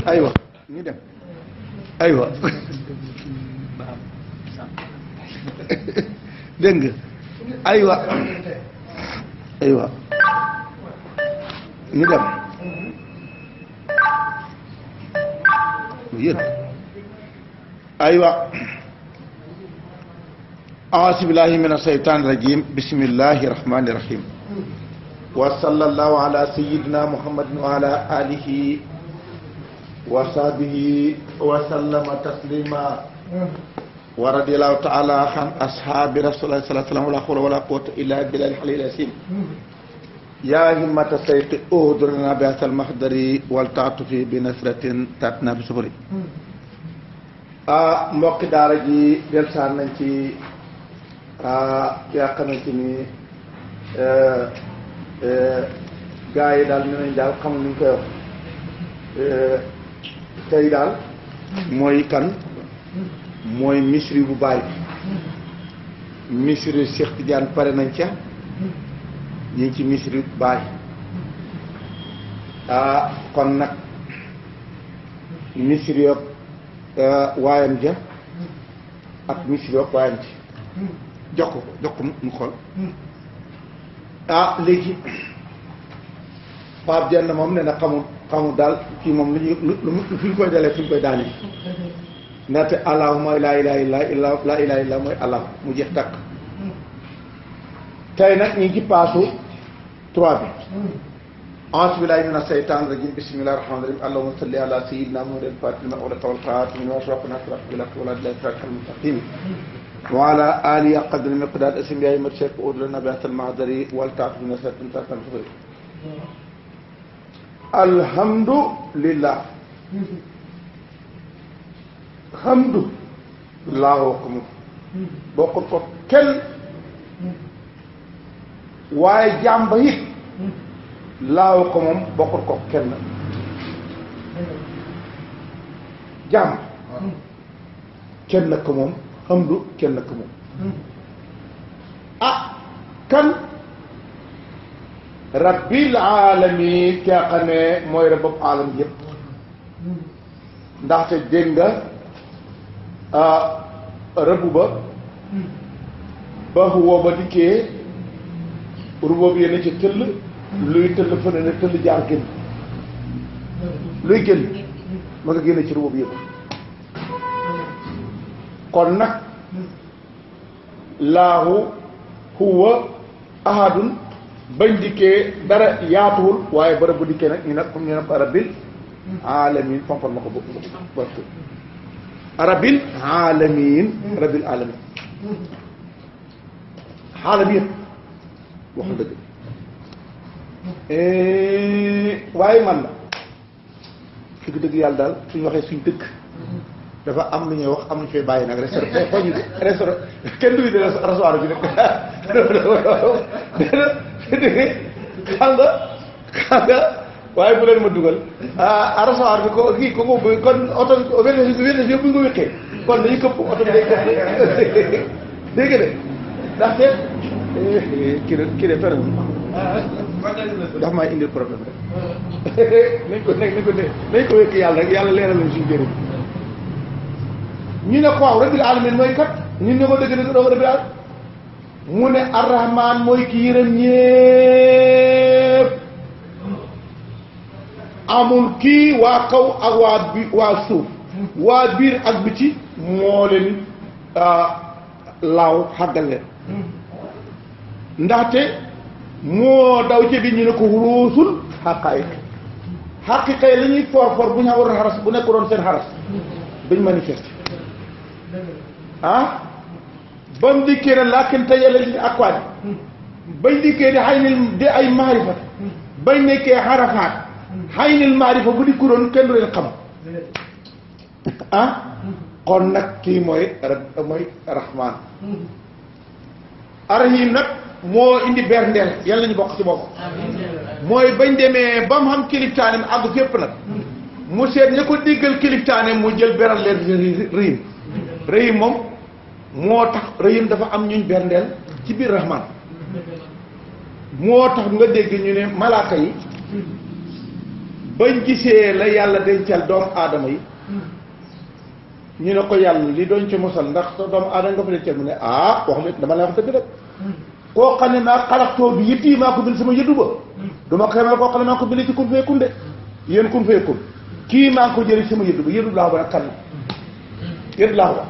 aywa ñu dem aywa dégg nga aywa aywa ñu dem yéen aywa a'uuzu billahi mina shaytaani rajiim bismillahi rahmaani rahiim wa sallallahu ala sayyidina muhammadin wa ala alihi wa sahbihi wa sallama taslima wa radiyallahu ta'ala an ashaabi rasulillahi sallallahu alayhi wa sallam wala hawla wala quwwata illa billahi al-aliyyil azim ya himmata sayqi udrina bi asal mahdari wal ta'tufi bi nasratin tatna bi suburi mbokki daara ji delsaan nañ ci yaa xamante ni gaa yi daal ne nañ daal xamul ni ñu koy wax tey daal mooy kan mooy misri bu baay bi misri Cheikh Tidiane pare nañ ca ñu ngi ci misri bu baay kon nag misri yop waayam ja ak misri yop waayam ci jox ko mu xool léegi Pape Dieng moom nee na xamul daal kii moom lu fi ñu koy dalee fi ñu koy daane ndaxte allahumma laa ilaaha illa mooy allah mu jeex takk tey nag ñu ngi ci paasu 3 bi a'uuzu billaahi mina shaytaani rajiim bismillaahi rahmaani rahiim allahumma salli ala sayyidina muhammadin faatihil limaa ughliqa wal khaatimi limaa sabaqa naasiril haqqi bil haqqi wal haadii ilaa siraatikal mustaqiim wa ala aalihi haqqa qadrihi wa miqdaarihi al-aziim yaa himmata shaykhina udrina bi haazal mahdari wal ta'tufi bi nasratin tatna bi suburi alhamdulillah hamdu laa ko moom bokkul ko kenn waaye jàmba it laaw ko moom bokkul ko kenn jàmb kenn ko moom hamdu kenn ko moom kan rabbil alamin ki nga xam ne mooy rabbub alam yëpp ndaxte dégg nga rëbb ba xuwoo ba dikkee ruboo bi yéene ci tëll luy tëll fëne ne tëll jaar génn luy génn ma nga génne ci ruboo bi yëpp kon nag laahu huwa ahadun bañ dikkee dara yaatuwul waaye bërëb bu dikkee nag ñu ne ko rabbil alamin fompal ma ko bopp rabbil alamin rabbil alamin xaalam yëpp waxu dëgg waaye man la fi dëgg yàlla daal suñu waxee suñ dëkk dafa am lu ñuy wax am lu ñu fay bàyyi nag restaurant kenn duy de recevoir bi nag xam nga waaye bu leen ma dugal recevoir bi ko kii ko kon oto wér yëpp bu ñu ko wéqee kon dañuy këpp oto bi day këpp dégg de ndaxte kii de fere ndax maa indil problème rek nañ ko wékk yàlla rek yàlla leeral lañ suñu jëriñ ñu ne ko waaw rabbil alamin mooy kat ñun ne ko dëgg doo rabbil alamin mu ne arrahman mooy ki yërëm ñépp amul kii waa kaw ak waa suuf waa biir ak biti moo leen laaw xàggal leen ndaxte moo daw ci biir ñu ne ko ruusul xaqiqa yi la ñuy for bu ñu waroon xaras bu nekk doon seen xaras dañ manifeste ba mu dikkee ne laakin tajalla li akwaani bañ dikkee di xaynil di ay maarifa bañ nekkee xarafaat xaynil maarifa bu dikku doon kenn du leen xam kon nag kii mooy rahmaan arahim nag moo indi berndeel yàlla ñu bokk ci bokk mooy bañ demee ba mu xam kiliftaane àgg fépp nag mu seet ña ko diggal kiliftaane mu jël beral leen rëyim moom moo tax rëyim dafa am ñuñ berndeel ci biir rahman moo tax nga dégg ñu ne malaaka yi bañ gisee la yàlla dencal doomu aadama yi ñu ne ko yàlla li doon ci mosal ndax sa doomu aadama nga fa dencal mu ne wax nga dama lay wax dëgg rek koo xam ne maa xalaxtoo bi yëpp yi maa ko bind sama yëddu ba duma ko xamal koo xam ne maa ko bind ci kun fayakun de yéen kun fayakun kii maa ngi ko jëlee sama yëddu ba yëddu laa ko ba nag kan la yëddu laa ko ba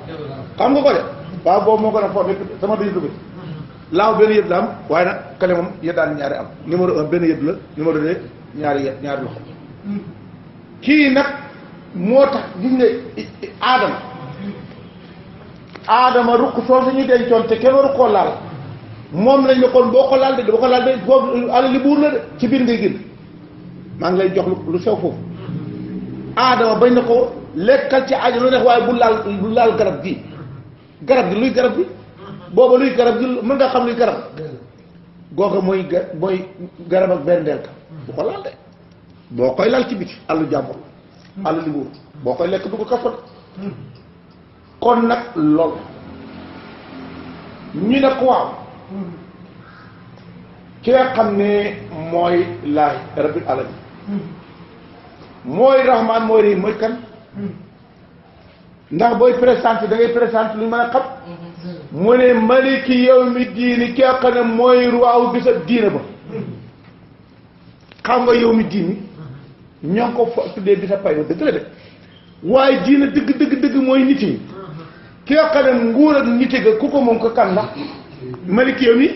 xam nga ko de waaw boobu moo gën a foofu sama du yëddu bi laaw benn yëddu la am waaye nag kale moom yëddaan ñaari am numéro 1 benn yëddu la numéro 2 ñaari loxo kii nag moo tax gis nga aadama ruq soo suñuy dencoon te kenn waru koo laal moom lañ ne kon boo ko laal de boo ko laal de foofu alali buur la de ci biir ngay génn maa ngi lay jox lu sew foofu aadama bañ na ko lekkal ci aajo lu neex waaye bu laal garab gi luy garab gi booba luy garab gi mën nga xam luy garab googa mooy garab ak benn delka bu ko laal de boo koy laal ci biti àllu jàmbur alali buur boo koy lekk du ko kafa de kon nag lool ñu ne ko waaw ki nga xam ne mooy laay rabbil alamin mooy rahmaan mooy rahim mooy kan ndax booy présenté da ngay présenté lu ñu mën a xam mu ne maliki yawmi diini ki nga xam ne mooy ruwaawu bisa diina ba xam nga yawmi diini ñoo ngi ko tuddee bisa pay ba dëgg la de waaye diina dëgg mooy nit yi ki nga xam ne nguur ak nite ga ku ko moom ko kan la maliki yawmi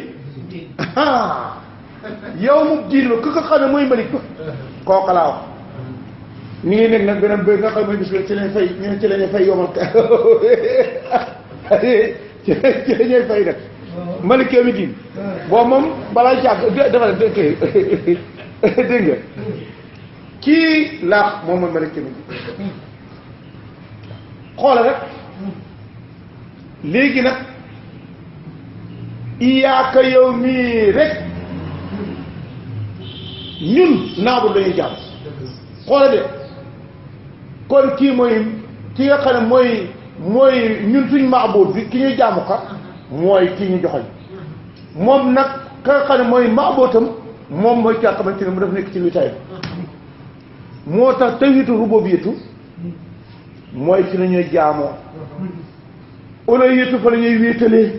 yow mu diin la ku ko xam ne mooy malik ba kooku laa wax ñu ngi nekk nag beneen bëgg nga xam ne bis ci lañ fay ñu ne ci lañuy fay yomal ci lañuy fay nag malik yawmi diin boobu moom balaa jàgg dafa dégg nga kii laax moom mooy malik yawmi diin xoola rek léegi nag iyaaka yow mii rek ñun naabu dañuy jàmm xoola de kon kii mooy ki nga xam ne mooy ñun suñ maabuud bi ki ñuy jaamu ka mooy kii ñu joxoñ moom nag ka nga xam ne mooy maabuutam moom mooy ki nga xamante ne mu daf nekk ci witaay moo tax tawhiidu rububiyyatu mooy fi la ñuy jaamoo uluhiyyatu fa la ñuy wéetalee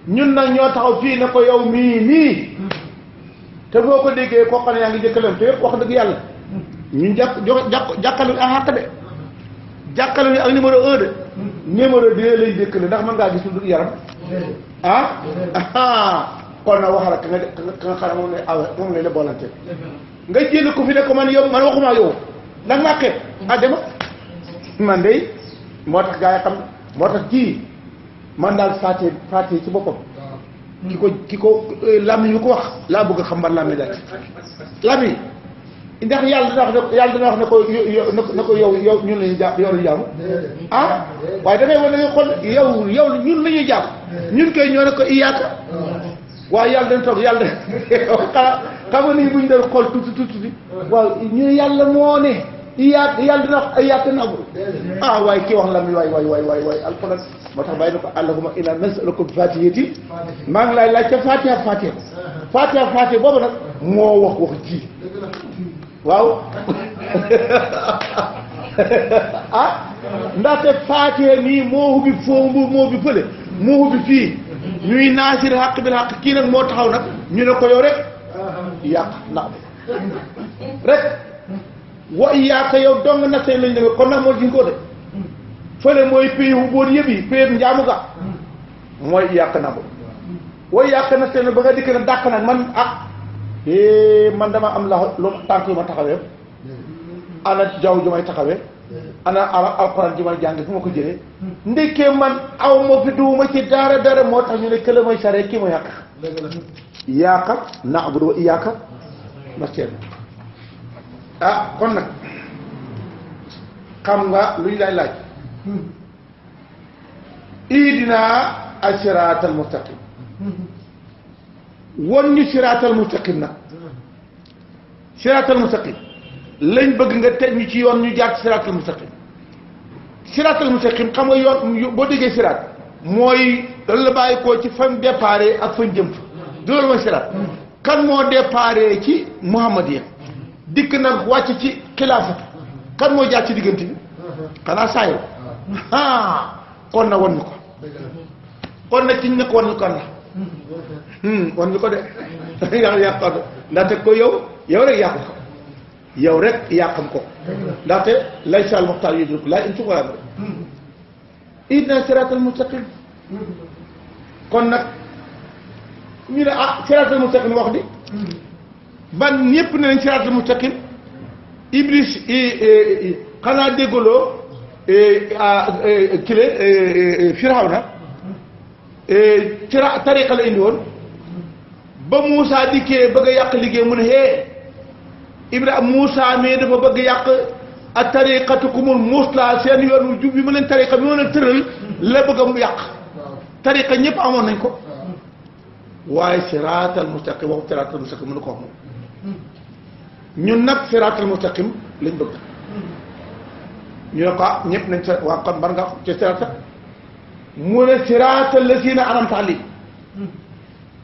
ñun nag ñoo taxaw fii ne ko yow mii te boo ko déggee koo xam ne yaa ngi jëkkalante yëpp wax dëgg yàlla ñun jàkkalu ak xàq de jàkkalu ak numéro 1 de numéro 2 lay jëkkale ndax mën ngaa gis lu dul yaram kon nag wax rek ka nga xam ne moom lay awe moom lay la boolante nga jël ko fi ne ko man waxumaa yow nag maa xeeb dema man de moo tax gaa yi xam moo tax kii man daal faatee ci boppam ki ko làmmiñ yu ko wax laa bëgg a xam ban làmmiñ daal làmmiñ ndax yàlla dina wax ne ko yow ñun la ñuy jàpp yow la ñu jàmm waaye da ngay war ne xool yow ñun la ñuy jàpp ñun koy ñoo ne ko iyaaka waaye yàlla dañ toog yàlla xam nga nii buñ doon xool tuuti waaw ñu yàlla moo ne yàlla dina wax ay yàq na amul waaye kii wax la mi waay alquran moo tax bàyyi na ko allahumma inna nas'aluka fatihati maa ngi lay laaj ca fatiha boobu nag moo wax ji waaw ndaxte fatiha nii moo hubbi foofu moo bi fële moo hubbi fii ñuy naasir xaq bil xaq kii nag moo taxaw nag ñu ne ko yow rek yàq ndax rek wa iyaaka yow dong na seen lañ demee kon nag moo jiñ ko de fële mooy pays wu boon yëpp yi pays njaamu ga mooy iyaaka na ko wa iyaaka na seen ba nga dikk na dàq nag man dama am lu tànk yu ma taxawee ana jaww ju may taxawee ana alxuraan ji may jàng fu ma ko jëlee ndekkee man aw ma fi duuma ci dara moo tax ñu ne kële mooy sare kii mooy yàq iyaaka na'budu wa iyaaka nasta'iin kon nag xam nga luñ lay laaj ihdinaa as-siraatal mustaqim won ñu siraatal mustaqim nag siraatal mustaqim lañ bëgg nga teg ñu ci yoon ñu jaar ci siraatal mustaqim xam nga yoon boo déggee siraat mooy dala la bàyyi koo ci fañ déparé ak fañ jëm fa du loolu mooy siraat kan moo déparé ci Muhammadiya dikk nag wàcc ci xilaafatu kan moo jaar ci diggante bi xanaa saayo kon na wan ñu ko kon nag ci ñu nekk wan ñu kan la wan ñu ko de yàq ko ndaxte ko yow rek yàqu ko yow rek yàqam ko ndaxte lay sal muxtaar yudrik laa in suqala idna siraatal mustaqim kon nag ñu ne siraatal mustaqim wax di ban ñëpp ne nañ siraatal mustaqim iblis xanaa déggaloo kile Firawna tariqa la indi woon ba Moussa dikkee bëgg a yàq liggéey mu ne Ibrahima Moussa mais dafa bëgg yàq a tariqatukumul musla seen yoon wu jub bi mu leen tariqa bi mu leen tëral la bëgg a yàq tariqa ñëpp amoon nañ ko waaye siraatal mustaqim waxu siraatal mustaqim mënu ko wax moom ñun nag siraatal mustaqim lañ bëgg ñu ne ko ñëpp nañ sa waa kon ban nga ci siraata mu ne siraatal lazina an'amta alayhim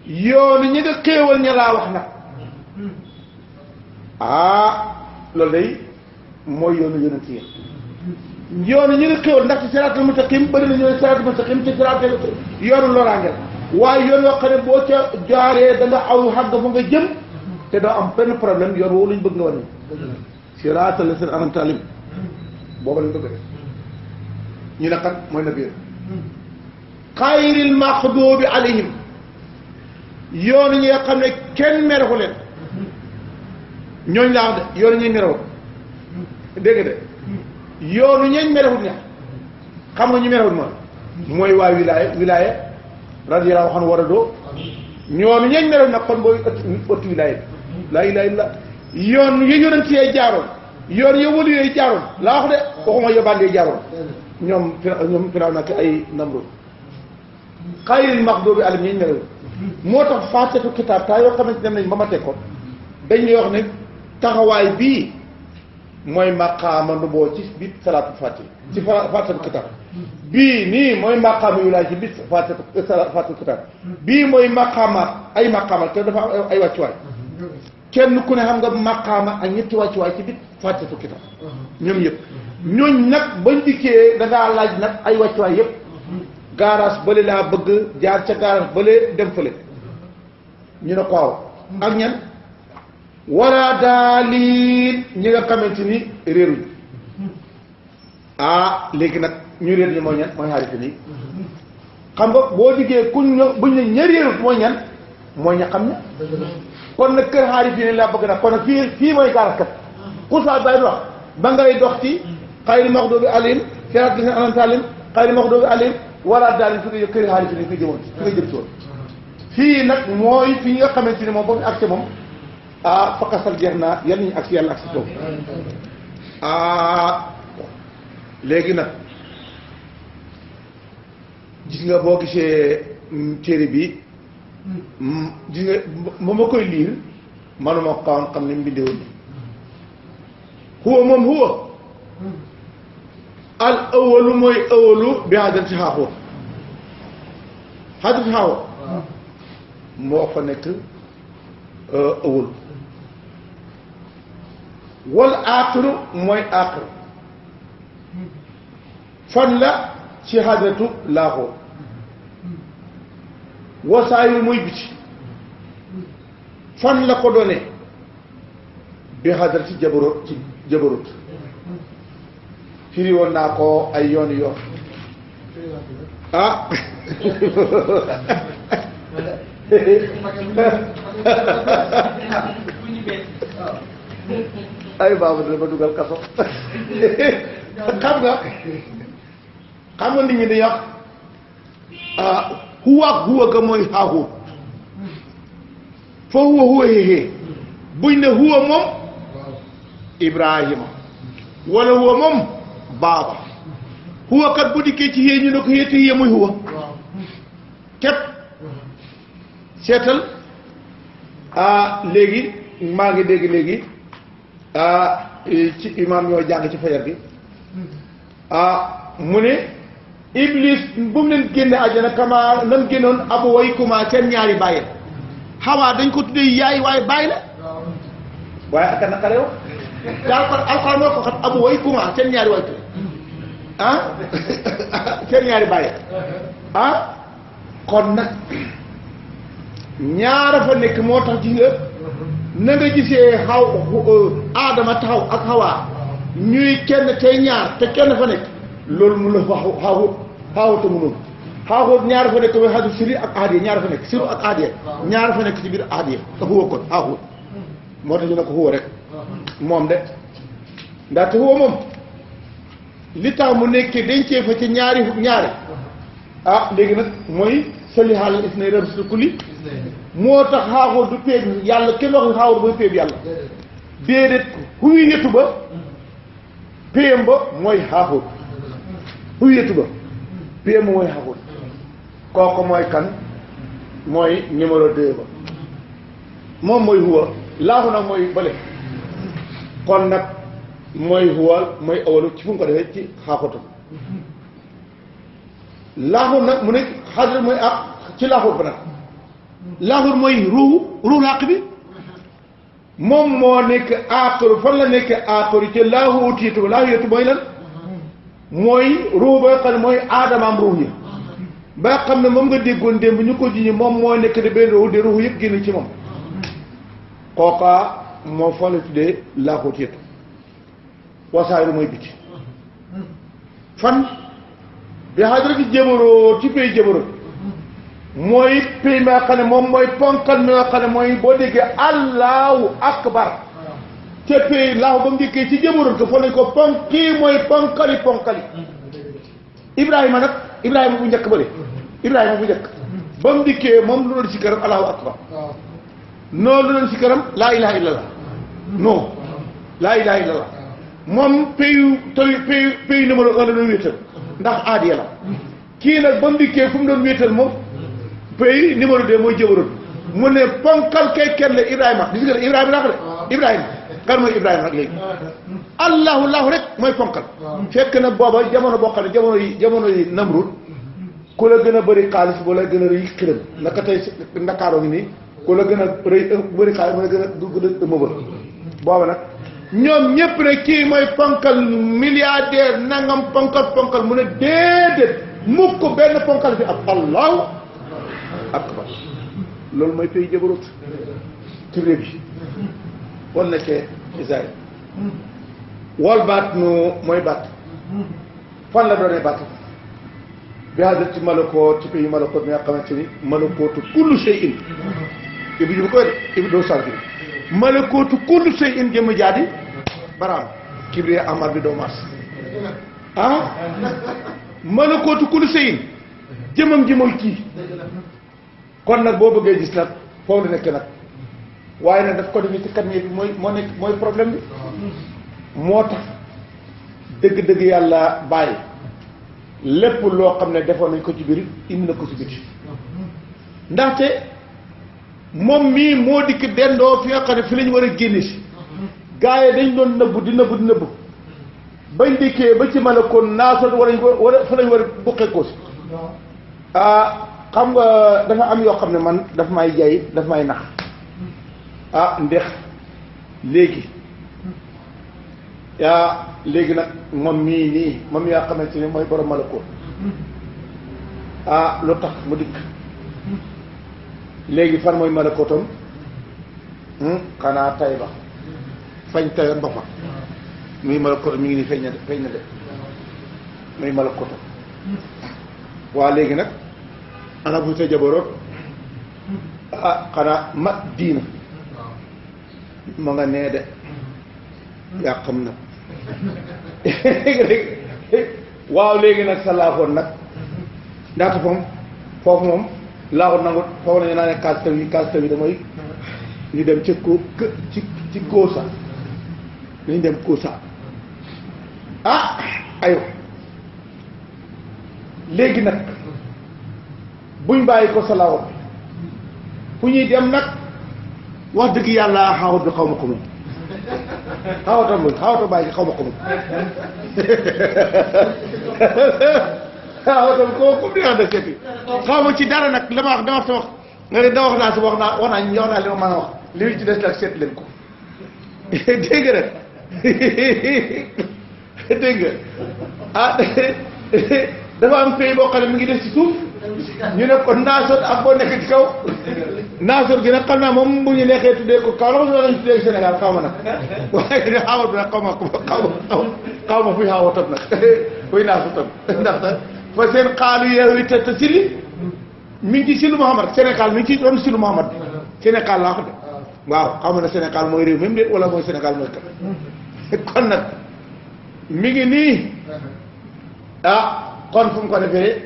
yoonu ñi nga xéewal ña laa wax nag loolu day mooy yoonu yonent yi yoonu ñi nga xéewal ndax ci siraatal mustaqim bëri na ñooy siraatal mustaqim ci siraatal yoonu loraangel waaye yoon yoo xam ne boo ca jaaree da nga aw xàgg fa nga jëm te doo am benn problème yoon woowu lañ bëgg nga wane siraatal lazina an'amta alayhim booba lañ bëgg def ñu ne kat mooy nabi xayril maxduubi alayhim yoonu ñi nga xam ne kenn merewu leen ñooñ laa wax de yoonu ñuy merewul dégg nga de yoonu ñeñ merewul ñax xam nga ñu merewul mooy waa wilaaya radiyallahu anhu war a doo ñoonu ñeñ merewul nag kon booy ëtt wilaaya bi laa ilaaha illa yoon yi yonent yee jaaroon yoon yo wëlu yooyu jaaroon laa wax de waxuma yóbbaandee jaaroon ñoom firaaw nag ay Namrud xayril maxduubi alayhim ñeñ merewul moo tax faatatu kitaab taa yoo xamante dem nañ ba ma teg ko dañuy wax ne taxawaay bii mooy maqaama nuboo ci biir salaatu fatiha ci faatatu kitaab bii nii mooy maqaama yu laay ci biir faatatu kitaab bii mooy maqaamaat ay maqaamaat te dafa am ay wàccuwaay kenn ku ne xam nga maqaama ak ñetti wàccuwaay ci biir faatatu kitaab ñoom yëpp ñooñ nag bañ dikkee dangaa laaj nag ay wàccuwaay yëpp gaaraas bële laa bëgg jaar ca gaaraas bële dem fële ñu ne ko waaw ak ñan wala daaliin ñi nga xamante ni réeruñ léegi nag ñu réer ñi mooy ñan mooy xaarifi nii xam nga boo diggee buñ ne ña réerut mooy ñan mooy ña xam ña kon nag kër xaarifi nii laa bëgg nag kon nag fii mooy gaaraas kat xusaa bay wax ba ngay dox ci xayril maxduubi alayhim siraatal laziina an'amta alayhim xayril maxduubi alayhim wala daaliin fi nga kër xaarifi nii fi jëmoon fi nga jëm si woon fii nag mooy fi nga xamante ni moom boobu accès moom fakasal jeex naa yal nañu agsi yàlla agsi foofu léegi nag gis nga boo gisee téere bi gis nga ba ma koy liir manuma xawoon xam ne mu bindee woon huwa moom huwa al awalu mooy awalu bi hadrati xaaxoo hadrati xaaxoo moo fa nekk awul wal aaxiru mooy aaxiru fan la ci hadratu laaxoo wasaayu mooy biti fan la ko doonee bi hadrati jabarut ci jabarut firi woon naa ko ay yoon ay baabu dina ma dugal kaso xam nga nit ñi di wax huwa ga mooy xaaxut fa huwa xéexée buñ ne huwa moom Ibrahima wala huwa moom baaba huwa kat bu dikkee ci yée ñu ne ko yéete yée muy huwa képp seetal léegi maa ngi dégg léegi ci imaam ñoo jàng ci fajar bi mu ne Iblis bu mu leen génne àjjana kama nan génnoon abu way kuma seen ñaari bàyyi xawaa dañ ko tuddee yaay waaye bàyyi la waaye aka naqare wax daal kon alxuraan moo ko xam abu way kuma seen ñaari waytu ah seen ñaari bàyyi ah kon nag ñaara fa nekk moo tax ci nga na nga gisee aadama taxaw ak xawaa ñuy kenn tey ñaar te kenn fa nekk loolu mu la wax xaawuta mu noonu xaawut ñaara fa nekk mooy xadu siri ak aadiya ñaara fa nekk siru ak aadiya ñaara fa nekk ci biir aadiya te xuwa kon xaawut moo tax ñu ne ko xuwa rek moom de ndaxte xuwa moom li tax mu nekkee dencee fa ci ñaari léegi nag mooy sali xaalal is nay rasul kulli moo tax xaaxul du péeb yàlla kenn wax xaawul mooy péeb yàlla déedéet xuy yetu ba péem ba mooy xaaxul xuy yetu ba péem ba mooy xaaxul kooku mooy kan mooy numéro 2 ba moom mooy huwa laaxu nag mooy bële kon nag mooy huwa mooy awalu ci fu mu ko defee ci xaaxutam laaxur nag mu ne xadra mooy ak ci laaxur ba nag laaxur mooy ruuxu làq bi moom moo nekk aaxaru fan la nekk aaxaru ci laaxu utiitu ba laaxu yetu mooy lan mooy ruux ba xam ne mooy aadamaam ruux yi ba xam ne moom nga déggoon démb ñu ko ji moom moo nekk de benn ruux de ruux yëpp génn ci moom kooka moo fa la tuddee laaxu utiitu wasaaru mooy biti fan bi xadrati jëbaroo ci pay jëbaroo mooy pay ma xam ne moom mooy ponkal mi nga xam ne mooy boo déggee allahu akbar te pay laahu ba mu dikkee ci jëbaroo te foo lañ ko kii mooy ponkali ibrahima nag ibrahima bu njëkk bële ibrahima bu njëkk ba mu dikkee moom lu doon si këram allahu akbar noonu lu doon si këram laa ilaha illallah non laa ilaha illallah moom payu numéro 1 la doon wéetal ndax aadiya la kii nag ba mu dikkee fu mu doon wéetal moom payu numéro 2 mooy jëbaroon mu ne ponkal kay kenn la ibrahima gis nga ibrahima laa ko de ibrahima kan mooy ibrahima nag léegi allahu rek mooy ponkal fekk na booba jamono boo xam ne jamono yi Namrud ku la gën a bëri xaalis boo la gën a rëy xiram naka tey ndakaaroo ngi nii ku la gën a bëri xaalis moo la gën a mëbal booba nag ñoom ñëpp ne kii mooy ponkal milliardaire nangam ponkal mu ne déedéet mukk benn ponkal fi ab allahu akbar loolu mooy pays jabarut ci réew bi wan na cee Israël wol baat nu mooy baat fan la doonee baat bi hadat ci malakoot ci pays malakoot mi nga xamante ni malakootu kullu shay'in ibi ji bu koy de ibi doo sargi malakootu kullu shay'in jëmm jaadi baraam kibriya ahmad bi doo mars malakootu kullu shay'in jëmam ji mooy kii kon nag boo bëggee gis nag foofu la nekk nag waaye nag daf ko defee ci katmiya bi mooy problème bi moo tax dëgg-dëgg yàlla bàyyi lépp loo xam ne defoon nañ ko ci biir indi na ko ci biti ndaxte moom mii moo dikk dendoo fi nga xam ne fi lañ war a génne si gaa yi dañ doon nëbbu di nëbbu bañ dikkee ba ci mën a kon naasot wala fa lañ war a buqee ko si xam nga dafa am yoo xam ne man daf may jay daf may nax ndex léegi léegi nag moom mii nii moom yaa xamante ni mooy borom malakoot lu tax mu dikk léegi fan mooy malakootam xanaa tay ba fañ tayoon ba fa muy malakootam mi ngi nii feeñ na de muy malakootam waa léegi nag ana bu sa jabaroot xanaa ma diina ma nga nee de yaa xam nag waaw léegi nag sa laafoon nag ndaxte foofu moom laaxut nangut foofu nañu naa ne kaas taw yi damay ñu dem ci Koosa nañu dem Koosa aywa léegi nag buñ bàyyi ko sa laaxut fu ñuy dem nag wax dëgg yàlla xawut bi xaw ma ko moom xawata bàyyi xaw ma ko moom xawatam ko di wax da seeti xaw ma ci dara nag dama wax sa wax nga ne da wax naa li ma mën a wax li ci des nag seet leen ko dégg nga dégg nga ah dafa am pays boo xam ne mi ngi def ci suuf ñu ne ko naasoot ak boo nekk ci kaw naasoot gi nag xam naa moom bu ñu neexee tuddee ko kaw la ma si tuddee Sénégal xaw ma nag waaye ne xawat bi nag xaw ma fuy xawatam nag fuy naasutam ndax fa seen xaalu yeewu te sili mi ngi ci silu Mouhamad Sénégal mi ngi ci doon silu Mouhamad Sénégal laa ko de waaw xaw ma ne Sénégal mooy réew même déet wala mooy Sénégal mooy kat kon nag mi ngi nii kon fu mu ko defee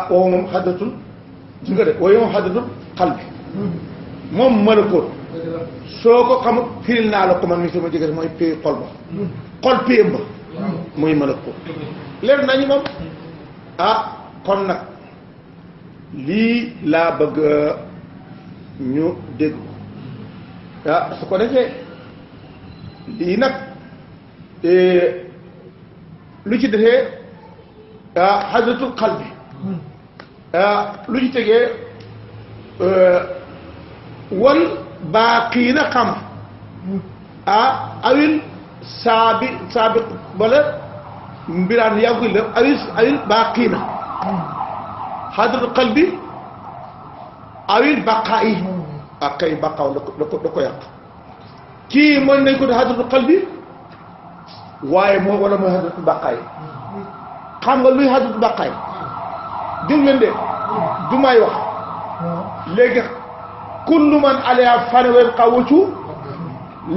woowu moom xaddatul su nga de wooyu moom xaddatul xal bi moom malakoot soo ko xamut firil naa la ko man mi sama jëkkër mooy pay xol ba xol payam ba muy malakoot leer nañu moom kon nag lii laa bëgg ñu dégg ko su ko defee lii nag lu ci defee xadratul qalbi lu ci tegee wal baaqiina xam awil saabi wala mbiraan yàggul la awil baaqiina xadratul qalbi awil baqaayi ak kay baqaaw da ko yàq kii mën nañ ko di xadratul qalbi waaye moo wala mooy xadratul baqaayi xam nga luy xadratul baqaayi dégg ngeen de du may wax léegi kullu man alayha fan wa yabqa waccu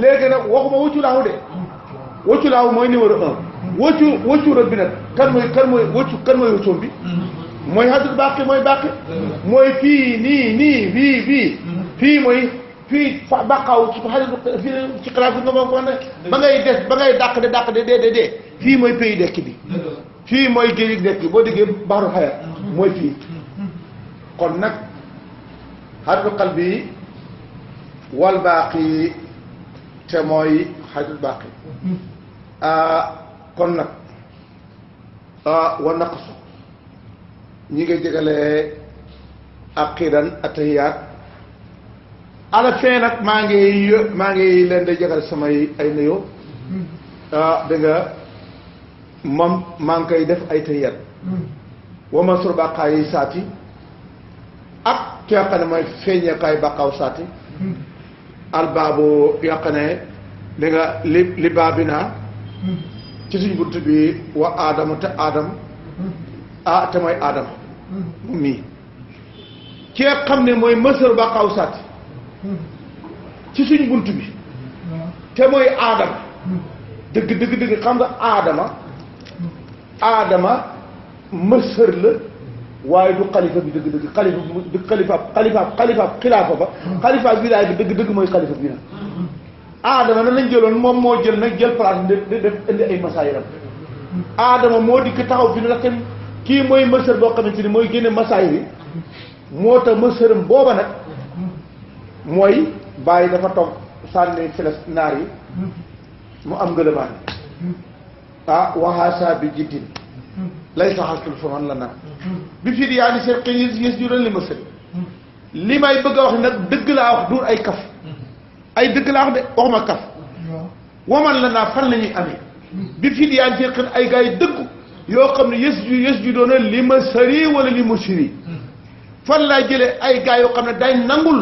léegi nag waxuma waccu laahu de waccu laahu mooy numéro un waccu rabbi nag kan mooy waccoom bi mooy xadratul baqi mooy baqi mooy fii nii fii mooy fii fa baqaaw ci xadratul fii ci xalaat bi nga ma ko ne ba ngay dàq de dee fii mooy pays dekk bi fii mooy géej gi nekk boo déggee baaru xayat mooy fii kon nag xadratul qalbi wal baaqi te mooy xadratul baaqi kon nag wa naqsu ñi nga jëgalee aqidan atahiyaat à la fin nag maa ngi leen di jëgal samay ay nuyoo da nga moom maa ngi koy def ay tahiyaat wa masur baqaay yi saati ak ki nga xam ne mooy feeñeekaay baqaaw saati albaabu yàq ne da nga li baabinaa ci suñ bunt bi wa aadama te aadam te mooy aadama moom mii ki nga xam ne mooy masur baqaaw saati ci suñ bunt bi te mooy aadama dëgg xam nga aadama mësër la waaye du xalifa bi dëgg xilaafa ba xalifa wilaay bi dëgg mooy xalifa bi nag aadama nan lañ jëloon moom moo jël nag jël place def indi ay masaayiram aadama moo dikk taxaw fi ne nag kii mooy mësër boo xamante ni mooy génne masaayir yi moo tax mësëram booba nag mooy bàyyi dafa toog sànni files naar yi mu am ngëlëmaan waxaasa bi jiddin lay saxastul faman la naan bi fii di yaa ni seen xëy yës ju doon li ma sëri li may bëgg a wax nag dëgg laa wax duur ay kaf ay dëgg laa wax de waxuma kaf waman la naa fan la ñuy amee bi fii di yaa ni seen xëy ay gars yi dëgg yoo xam ne yës ju doon li ma sëri wala li ma sëri fan laa jëlee ay gars yoo xam ne dañ nangul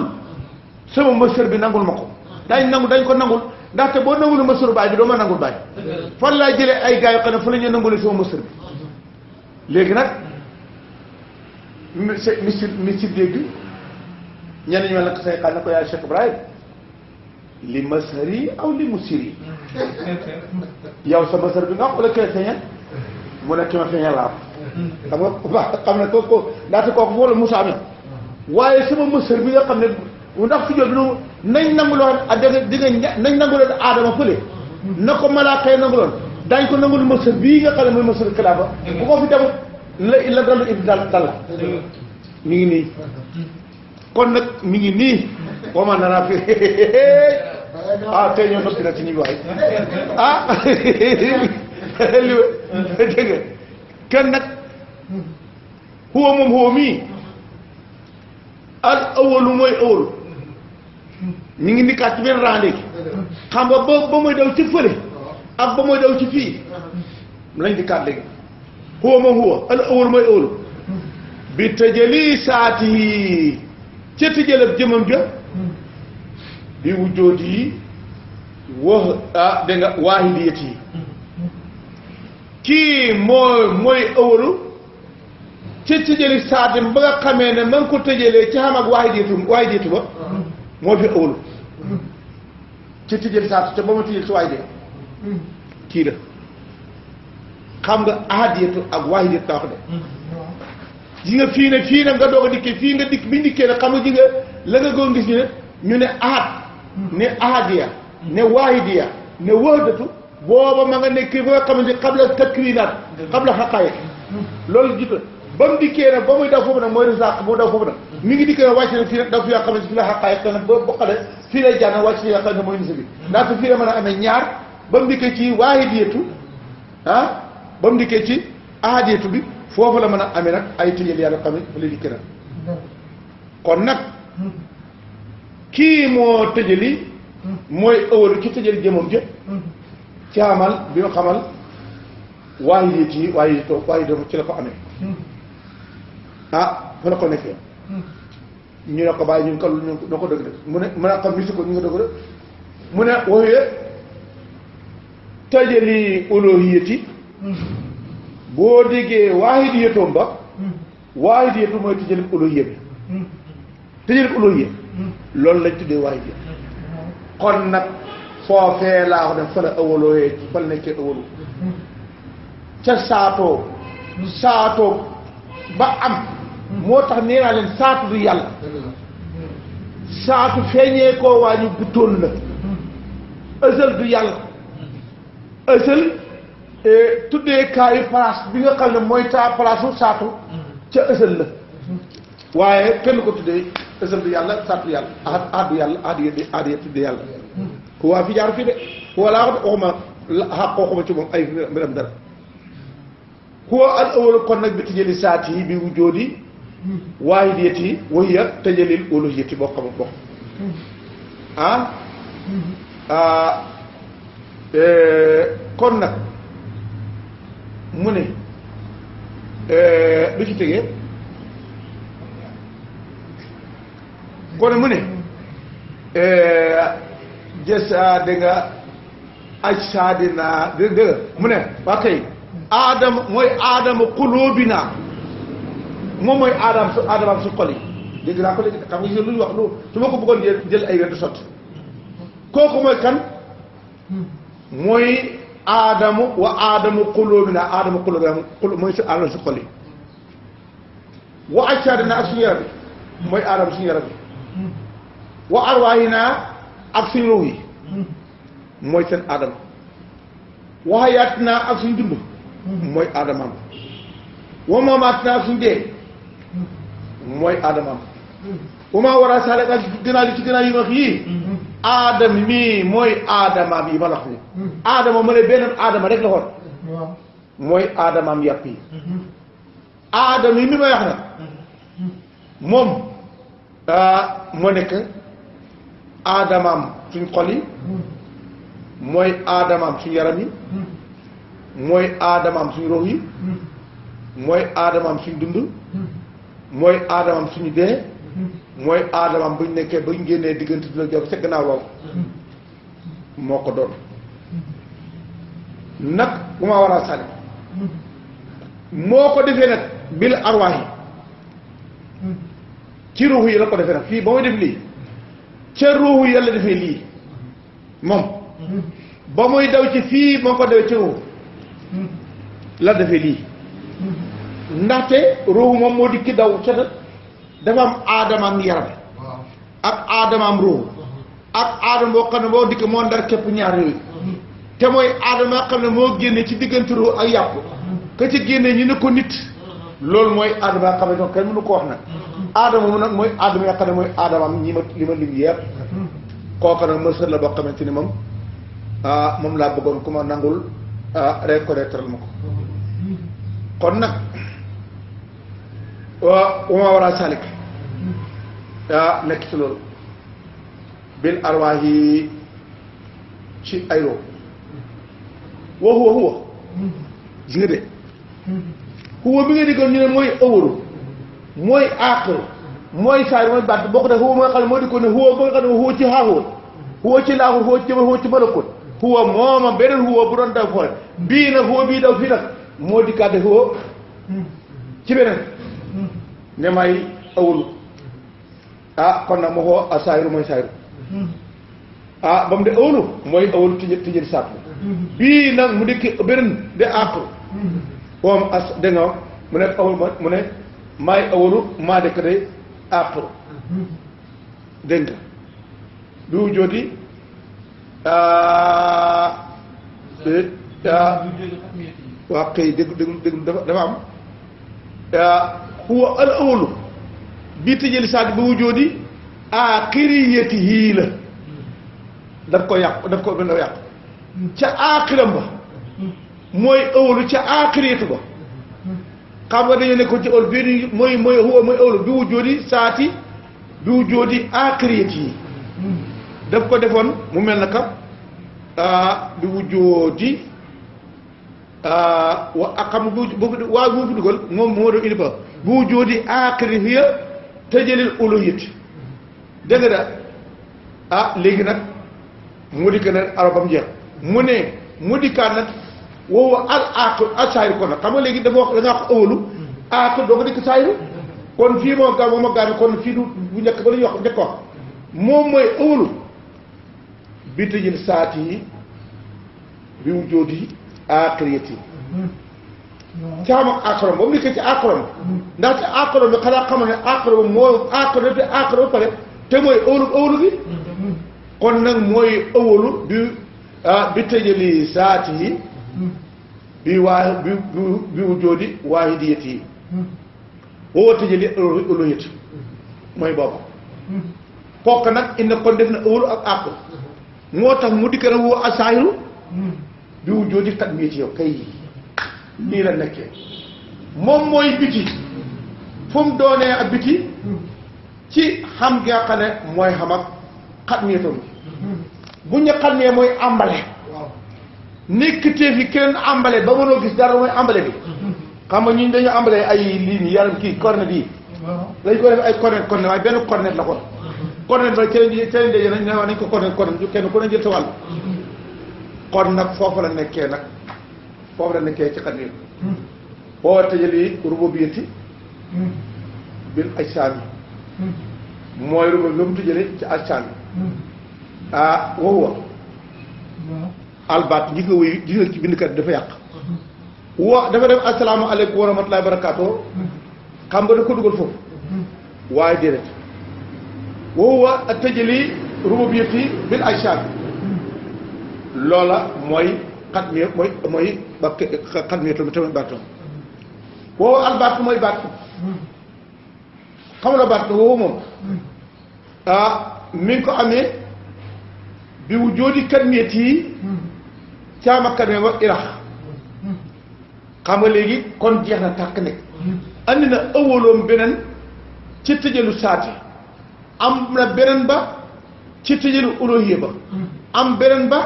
sama mësër bi nangul ma ko dañ ko nangul ndaxte boo nangul mësër baay bi doo ma nangul baay fan laa jëlee ay gars yoo xam ne fa la ñuy nangulee sama mësër bi léegi nag mi si dégg ñenn ñu mel nag say xaar na ko yaay Cheikh Ibrahim li mësëri aw li musiri yow sa mësër bi nga wax wala kee feeñal mu ne ki ma feeñal laa xam ne kooku ndaxte kooku wala Moussa mi waaye sama mësër bi nga xam ne ndax fi jot nañ nangu loon nañ nangu loon aadama fële na ko malaaka yi nangu loon daañ ko nangul mësër bii nga xam ne mooy mësër xilaafa bu ko fi demut la dalu ib dal la mi ngi nii kon nag mi ngi nii wama nana fi tey ñoo noppi nag ci ñu waay li dégg nga kenn nag huwa moom huwa mii al awalu mooy awalu ñu ngi nikkaat ci benn rang léegi xam nga ba mooy daw ci fële ak ba mooy daw ci fii lañ dikkaat léegi huwa ma huwa al awal mooy awal bi tëjali saati yi ca tëjalab jëmam ja bi wujjooti yi wax da nga waahidiyat yi kii mooy awalu ca tëjali saati ba nga xamee ne man ko tëjalee ci xam ak waahidiyatu ba moo fi awalu ca tëjali saati ca ba ma tëjal ci waahidiyatu kii la xam nga ahadiyatu ak waahidiyatu la wax de ji nga fii nag nga doog a dikkee fii nga dikk bi dikkee nag xam nga ji nga la nga goo gis ñu ne ahad ne ahadiya ne waahidiya ne wahdatu booba ma nga nekk ba nga xamante qabla takwinaat qabla xaqaayiq loolu jikko ba mu dikkee nag ba muy daw foofu nag mooy risaq boo daw foofu nag mi ngi dikkee nag wàcc na fii nag daw fi yoo xamante fi la xaqaayiq nag ba xale fii lay jàng wàcc fi yoo xam ne mooy nisa bi ndaxte fii la mën a amee ñaar ba mu dikkee ci waahidiyatu ba mu dikkee ci ahadiyatu bi foofu la mën a amee nag ay tëjal yàlla xam ne fa la dikk nag kon nag kii moo tëjali mooy ëwalu ci tëjali jëmam jë ci amal bi ma xamal waahidiyat yi waahidiyat ci la ko amee fa la ko nekkee ñu ne ko bàyyi ñu ngi ko dëgg dëgg mu ne xam misi ko ñu ngi dëgg dëgg mu ne waxee tëjali uluhiyati boo déggee waahidiyatoom ba waahidiyatu mooy tëjali uluhiyya bi tëjali uluhiyya loolu lañ tuddee waahidiya kon nag foofee laa wax ne fa la awalooyee fa la nekkee awalu ca saatoo ba am moo tax nee naa leen saatu du yàlla saatu feeñee koo waa ñu guttoon la ësal du yàlla ësal tuddee kaayu place bi nga xam ne mooy place u saatu ca ësal la waaye kenn ko tuddee ësal du yàlla saatu yàlla ahadu yàlla ahadu tuddee yàlla ku waa fi jaar fii de ku laa waxuma waxuma ci moom ay mbiram dara huwa al awwal kon nag bi tëjali saati yi bi wujjoodi waahidiyati wa hiya tëjalil uluhiyati boo xam bokk kon nag mu ne lu ci tegee kon mu ne jësa da nga aj saadina dëgg mu ne waa kay aadama mooy aadama qulubina moom mooy aadamaam su xol yi dégg naa ko léegi xam nga lu ñu wax lu su ma ko bëggoon jël ay wér du sotti kooku mooy kan mooy aadamu wa aadamu qulubina mooy su aadama su xol yi wa ajsaadina ak suñu yaram yi mooy aadama suñu yaram yi wa arwaahina ak suñu ruux yi mooy seen aadama wa hayaatina ak suñu dund mooy aadamaam wa mamaatina ak suñu dee mooy aadamaam wa maa war a saale ak gënaal yi ci gënaal yi ma wax yii aadam mii mooy aadamaam yi ma la wax ni aadama mu ne benn aadama rek la xool mooy aadamaam yàpp yi aadam yi mi may wax nag moom moo nekk aadamaam suñ xol yi mooy aadamaam suñ yaram yi mooy aadamaam suñ ruux yi mooy aadamaam suñ dund mooy aadamaam suñu dee mooy aadamaam buñ nekkee buñ génnee diggante dina jóg sa gannaaw boobu moo ko doon nag bu ma war a sale moo ko defee nag bil arwaax yi ci ruux yi la ko defee nag fii ba muy def lii ca ruux yi la defee lii moom ba muy daw ci fii moo ko dawee ci ruux la defee lii ndaxte ruux moom moo dikki daw ca dafa am aadamaam yaram ak aadamaam ruux ak aadama boo xam ne moo dikk moo ndar képp ñaar yooyu te mooy aadama nga xam ne moo génne ci diggante ruux ak yàpp ka ci génne ñu ne ko nit loolu mooy aadama nga xam ne donc kenn mënu ko wax nag aadama mu nag mooy aadama nga xam ne mooy aadamaam ñi ma li ma lim yëpp kooku nag mësër la boo xamante ni moom moom laa bëggoon ku ma nangul reconnaître ma ko kon nag wa ma war a salik nekk ci loolu bil arwaahi ci ay roo huwa gis nga de huwa bi nga déggoon ñu ne mooy awalu mooy aaxiru mooy saar mooy baat boo ko def huwa mooy xam ne moo di ko ne huwa ba nga xam ne huwa ci xaaxoon huwa ci laaxul huwa ci malakut huwa mooma beneen huwa bu doon daw xoole bii nag huwa bii daw fii nag moo di kàdde huwa ci beneen ne may awalu kon nag ma xoo a saayiru mooy saayiru ba mu de awalu mooy awalu tijjël saat bii nag mu dikki beneen de aaxiru moom dégg nga mu ne awalu mu ne maay awalu maa dekk de aaxiru dégg nga bi wu jooti waa kay dégg dafa am huwa al awalu bii tëjëli saat bi wu jooti aaxiriyatihi la daf ko yàq daf ko benn yàq ca aaxiram ba mooy awalu ca aaxiriyatu ba xam nga dañoo nekkoon ci ol bii mooy huwa mooy awalu bi wu jooti saati bi wu jooti aaxiriyatihi daf ko defoon mu mel na ka bi wujjooti wa ak xam waaw bu fi dugal moom moo doon indi ba bi wujjooti aaxiri hiya tëjëlil uluhiyat dégg nga da léegi nag mu dikk nag arabam jeex mu ne mu dikkaat nag woowu al aaxir al saayir kon nag xam nga léegi dafa wax da nga wax awalu aaxir doo ko dikk saayiru kon fii moo gaa moom a gaa kon fii du bu njëkk ba la ñuy wax njëkk wax moom mooy awalu bi tëjël saat yi bi wu jóoti aaxiriyati caam ak aaxiram ba mu nekkee ci aaxiram ndaxte aaxiram bi xanaa xamal ne aaxiram moo aaxiram te aaxiram ba pare te mooy awalu bi kon nag mooy awalu bi tëjëli saat yi bi wu jóoti waahidiyati yi woo tëjëli uluhiyati mooy boobu kooku nag indi kon def na awalu ak aaxir moo tax mu dikk nag woo asaayiru bi wu jóoti kat mii ci yow kay nii la nekkee moom mooy biti fu mu doonee ak biti ci xam gi nga xam ne mooy xam ak xat miitam bu ñu xam ne mooy àmbale nekk téef yi keneen àmbale ba mënoo gis dara mooy àmbale bi xam nga ñun dañu àmbale ay lii nii yaram kii cornet yi dañ ko def ay cornet waaye benn cornet la kon cornet ba keneen de nañ ne nañ ko cornet kenn ku ne jël sa wàll kon nag foofu la nekkee nag foofu la nekkee ci xadir boo tëjali rububiyati bil ajsaami mooy rubu lu mu tëjale ci ajsaami waxuwa albaat ñi ko wuyu gis nga ci bindkat dafa yàq dafa def asalaamaaleykum wa rahmatullahi wa barakaatu xam nga da ko dugal foofu waaye déedéet waxuwa tëjali rububiyati bil ajsaami loola mooy xat mi mooy ba xat mi tamit baat woowu albaat mooy baat xam la baat woowu moom mi ngi ko amee bi wu jóodi kanmiyet yi caama kanme wa irax xam nga léegi kon jeex na tàkk nekk andi na ëwaloom beneen ci tëjalu saati am na beneen ba ci tëjalu uluhiyya ba am beneen ba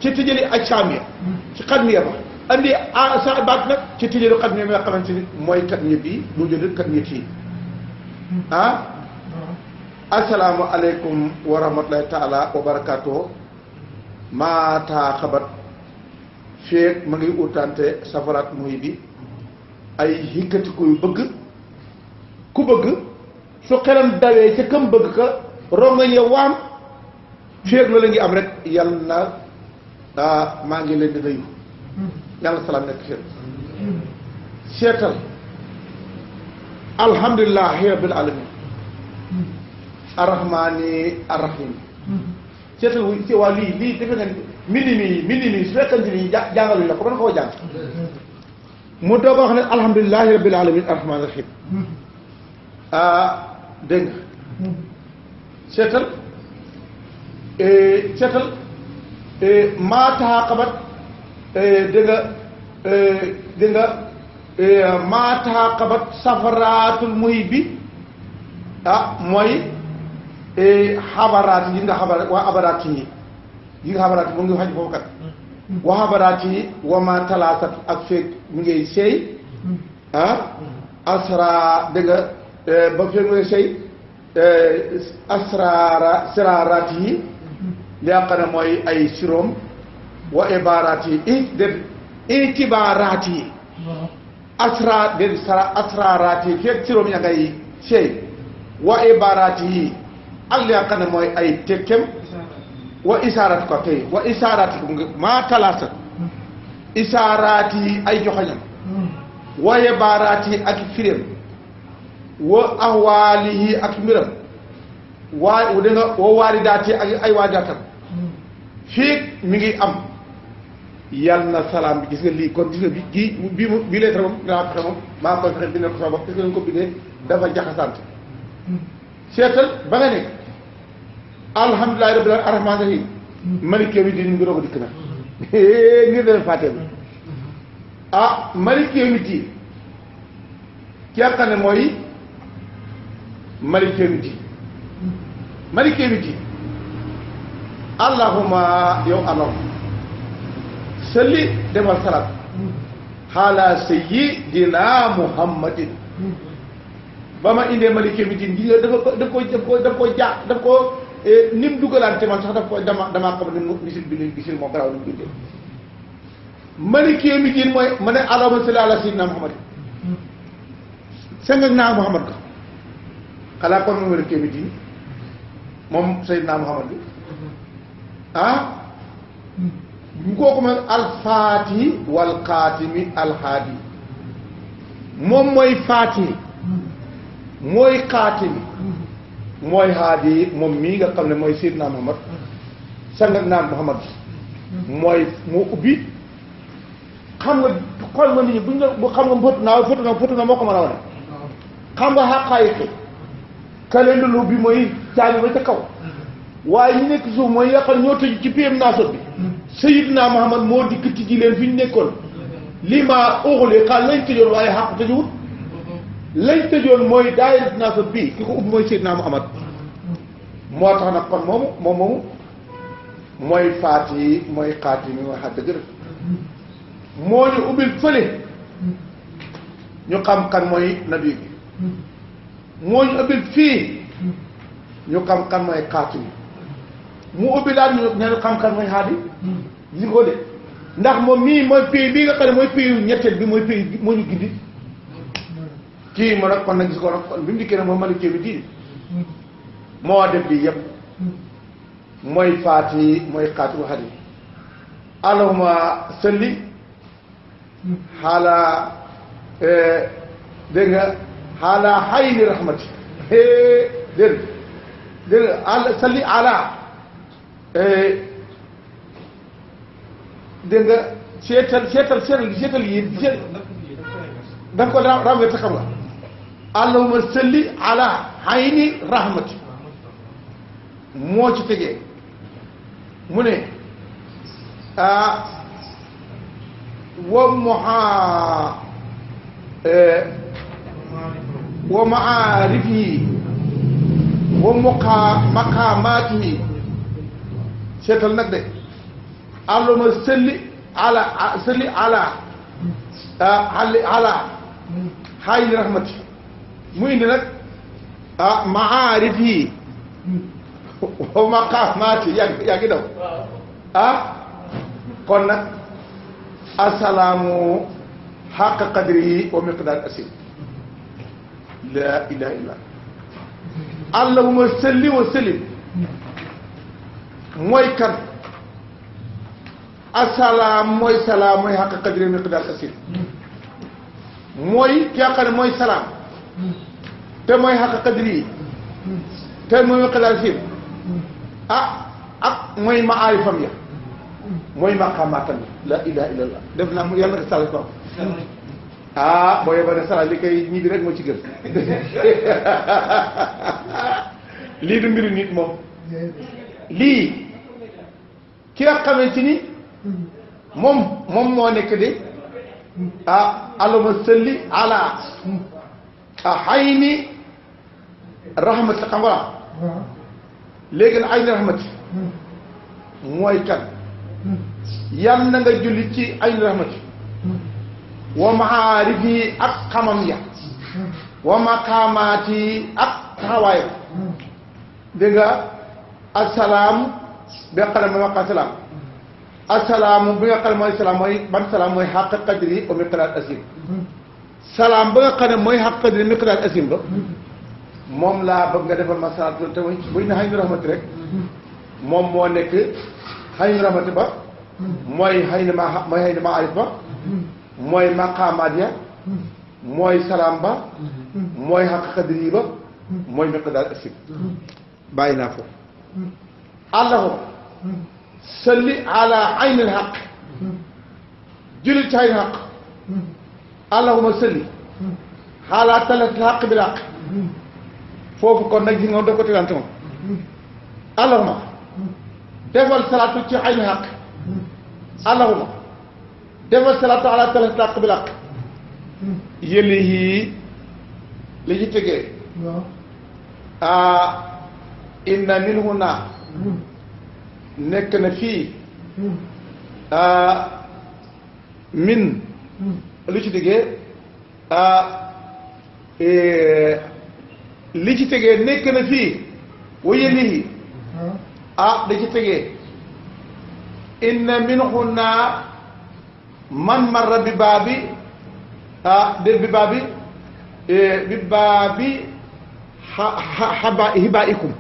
ci tëjali ajsaamiya ci xadmiya ba andi sa baat nag ci tëjalu xadmiya bi nga xamante ni mooy xadmiya bii bu jënd xadmiya tii assalaamu aleykum wa rahmatullahi taala wa barakaatuhu maataa xabat feeg ma ngi utante safaraat muy bi ay hikkati kuy bëgg ku bëgg su xelam dawee ca kam bëgg ka rongañ ya waam feeg loolu ngi am rek yàlla na maa ngi leen di nuyu yàlla salaam nekk seen seetal alhamdulillahi rabbil alamin arrahmani arrahim seetal wu ci waa lii defe nga mindi mi su fekkante ni jàngaluñ la ko mën koo jàng mu doog a wax ne alhamdulillahi rabbil alamin arrahmani arrahim dégg nga seetal maa taxaqabat dégg nga maa taxaqabat safaraatul muhibbi mooy xabaraat yi nga xabar waa abaraat yi nga xabaraat mu ngi xaj foofu kat waa xabaraat yi wama talaasat ak feeg mi ngay seey asra dégg nga ba feeg mi ngay seey siraaraat yi li nga xam ne mooy ay siroom wa ibaaraat yi itibaaraat yi asraaraat yi feeg siroom ya ngay seey wa ibaaraat yi ak li nga xam ne mooy ay tekkem wa isaaraat ko tey wa isaaraat ko maa talaasa isaaraat yi ay joxañam wa ibaaraat yi ak firéem wa ahwaalihi ak mbiram waa da nga wa waaridaat yi ak ay waajaatam fii mi ngi am yal na salaam bi gis nga lii kon gis nga bii lettre moom dinaa fexe moom maa koy fexe bindee ko sama bopp gis nga ñu ko bindee dafa jaxasante seetal ba nga nekk alhamdulilahi rabbil alamin arrahmaan rahim maliki yawmi diin ngi roog a dikk na ngir dana fàttee bi maliki yawmi diin ki nga xam ne mooy maliki yawmi diin maliki yawmi diin allahumma yow allah salli demal salaat xaala sayyidina muhammadin ba ma indee maliki yawmi diin gi daf ko ni mu dugalante man sax daf ko damaa xam ne misil bi ni misil moo garaaw ni mu bindee maliki yawmi diin mooy ma ne allahumma salli ala sayyidina muhammadin sengak naa muhammad ko xalaa kon moom maliki yawmi diin moom sayyidina muhammad bi kooku mooy alfaati wal xaatimi alhaadi moom mooy faati mooy xaatimi mooy haadi moom mii nga xam ne mooy Seydina Muhammad sangat naan Muhammad mooy moo ubbi xam nga xool nga nit ñi buñ la bu xam nga fotu naa moo ko mën a wane xam nga xaqaayiqi kale lulu bi mooy caabi ba ca kaw waaye ñu nekk suuf mooy yàqal ñoo tëj ci piem naasot bi Seydina Muhammad moo dikk tijji leen fi ñu nekkoon lii maa uxuli xaal lañ tëjoon waaye xaq tëjuwut lañ tëjoon mooy daayira naasot bii ki ko ubbi mooy Seydina Muhammad moo tax nag kon moomu mooy faati mooy xaati mi mooy xadd dëgg moo ñu ubbil fële ñu xam kan mooy nabi bi moo ñu ubbil fii ñu xam kan mooy xaati mi mu ubbi daal ñu xam kan mooy xaadi li ko de ndax moom mii mooy pays bii nga xam ne mooy pays ñetteel bi mooy pays moo ñu gindi kii ma nag kon nag gis ko nag kon bi mu dikkee nag mooy maliki bi diin moo def lii yëpp mooy faati mooy xaati wa xaadi allahumma salli xaala dégg nga xaala xayni rahmati dégg nga salli ala dégg nga seetal yi da nga ko rawee te xam nga allahumma salli ala xayni rahmati moo ci tegee mu ne wa maarifi wa maqaamaati seetal nag de allahumma salli ala xayni rahmati mu indi nag maarifi wa maqaamaati yaa ngi daw kon nag asalaamu xaqa qadrihi wa miqdaar asim laa ilaha illa allahumma salli wa sallim mooy kan asalaam mooy salaam mooy xaqa qadrihi wa miqdaar asim mooy ki nga xam ne mooy salaam te mooy xaqa qadrihi te mooy miqdaar asim ak mooy maarifam ya mooy maqaamaatam la ilaha illallah def naa mu yàlla nga sàll ko boo yeba ne sala li koy ñii bi rek moo ci gën lii du mbiru nit moom lii ki nga xamante ni moom moo nekk de allahumma salli ala xayni rahmat xam nga léegi nag aynu rahmati mooy kan yal na nga julli ci aynu rahmati wa maarifi ak xamam ya wa maqaamaati ak taxawaayam dégg nga asalaam bi nga xam ne mooy waqaa salaam asalaamu bi nga xam ne mooy salaam mooy ban salaam mooy xaq qadri wa miqdaar asim salaam ba nga xam ne mooy xaq qadri miqdaar asim ba moom laa bëgg nga defal ma salaatu te buñ ne xaynu rahmati rek moom moo nekk xaynu rahmati ba mooy xaynu ma arif ba mooy maqaamaat ya mooy salaam ba mooy xaq qadri yi ba mooy miqdaar asim bàyyi naa foofu allahumma salli ala aynil xaq jullit ci aynil xaq allahumma salli ala talatil xaq bil xaq foofu kon nag gis nga daf ko tegante moom allahumma defal salaatu ci aynil xaq allahumma defal salaatu ala talatil xaq bil xaq yëli yi li ci tegee inna min huna nekk na fii min lu ci tegee li ci tegee nekk na fii waye lii da ci tegee inna min huna man marra bi baabi bi baabi hibaikum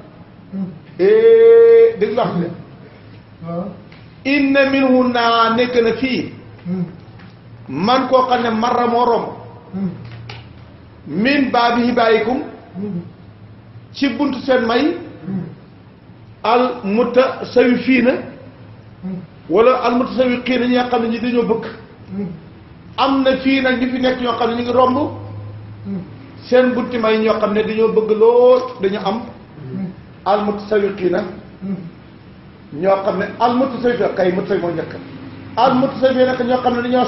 dégg nga wax ne inna minhu naa nekk na fii man koo xam ne marra moo romb min baabi hibaayikum ci buntu seen may al mutasawifiina wala al mutasawiqiina ñi nga xam ne ñi dañoo bëgg am na fii nag ñu fi nekk ñoo xam ne ñu ngi romb seen bunti may ñoo xam ne dañoo bëgg lool dañu am al mutasawiqiina ñoo xam ne al mutasawifiina kay mutasawi mooy njëkk al mutasawifiina nag ñoo xam ne dañoo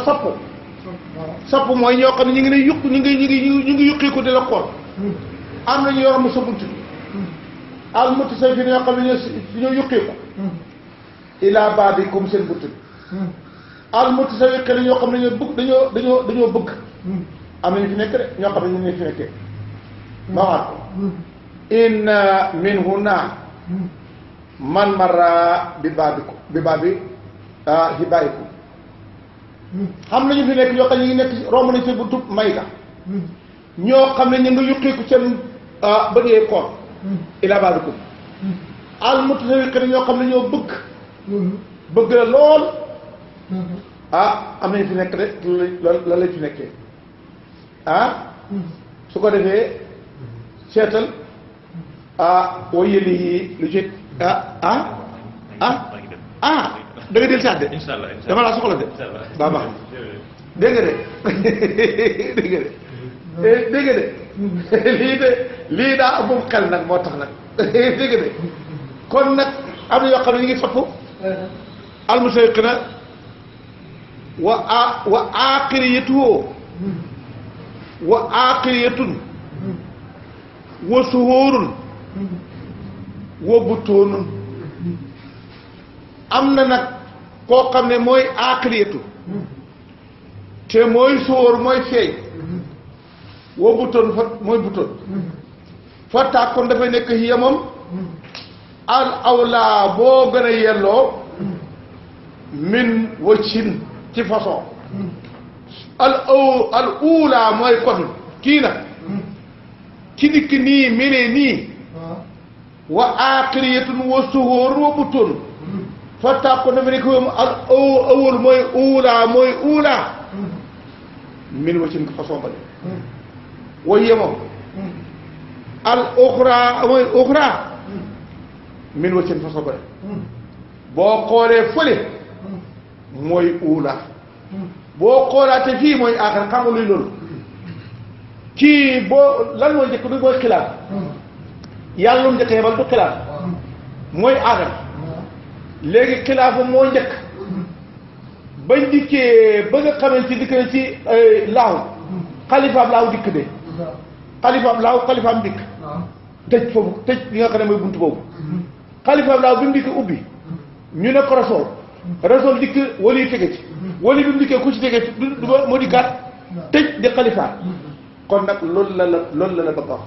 sopp mooy ñoo xam ne ñu ngi lay yuq ñu ngi yuqi ko di la xool am na ñu yor mu sa bunt bi al mutasawifiina ñoo xam ne dañoo yuqi ko ilaa baabikum seen bunt bi al mutasawiqiina ñoo xam ne dañoo bëgg am na ñu fi nekk de ñoo xam ne ñu ngi fi nekkee ma waxaat ko inna min huna man marra bi baabi hibaayikum xam nañu fi nekk ñoo xam ne ñu ngi nekk romb nañ seen buntu may ga ñoo xam ne ñu ngi yuqiiku seen bët yee koor ilaa baabikum al mutasawiqiina ñoo xam ne ñoo bëgg la lool am nañu fi nekk de la lañ fi nekkee su ko defee seetal woo yëli yi lu ci da nga del saat de dama laa soxla de baa baax dégg nga de lii daa amum xel nag moo tax nag dégg nga de kon nag am na yoo xam ne ñu ngi sopp almusawiqina wa aqiriyatun wa suhurun wa butoonun am na nag koo xam ne mooy aqiriyatu te mooy suhur mooy feeñ wa butoon fa mooy butoon fa taag kon dafay nekk hiya moom al awlaa boo gën a yelloo min waccin ci façon al uulaa mooy kon kii nag ci dikk nii melee nii wa aaxiriyatun wa suhóor wa butoon fa taab ko dafa nekk al awal mooy uulaa min waccin ko façon ba de waye moom al uxraa mooy uxraa min waccin façon ba de boo xoolee fële mooy uula boo xoolaate fii mooy aaxar xam nga luy loolu kii boo lan mooy njëkk du mooy xilaaf yàlla lu njëkk yebal du xilaaf mooy aaxar léegi xilaafa moo njëkk bañ dikkee ba nga xamante dikk na ci laaw xalifaam laaw dikk de xalifaam dikk tëj foofu tëj li nga xam ne mooy buntu boobu xalifaam laaw bi mu dikkee ubbi ñu ne ko rasool dikk wali yu tege ci wali bi mu dikkee ku ci tege ci du moo di gàtt tëj di xalifaat kon nag loolu la bëgg a wax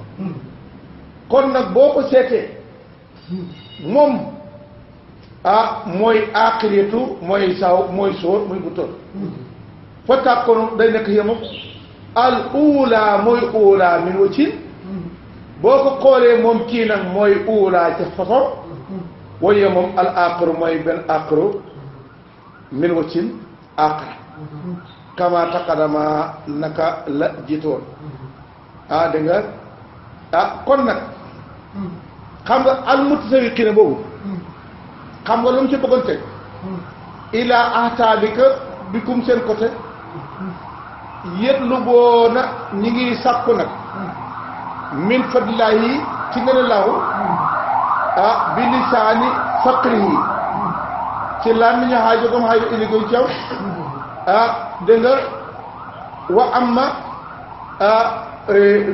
kon nag boo ko seetee moom mooy aaxiriyatu mooy mooy sóor muy bu toll fa tàkkoon day nekk yemam al uula mooy uula min wacin boo ko xoolee moom kii nag mooy uula ca façon waaye moom al aaxiru mooy benn aaxiru min wacin aaxira kama taqadama naka la jiitoon dégg nga kon nag xam nga al mutasawiqiina boobu xam nga lu mu ci bëggoon teg ilaa ahtaabika bikum seen côté yetlu boo na ñi ngi sàkku nag min fadlillaahi ci ngën a laahu bi lisaani faqrihi ci làmmiñu xaajo gam xaajo iligoy caw dégg nga wa amma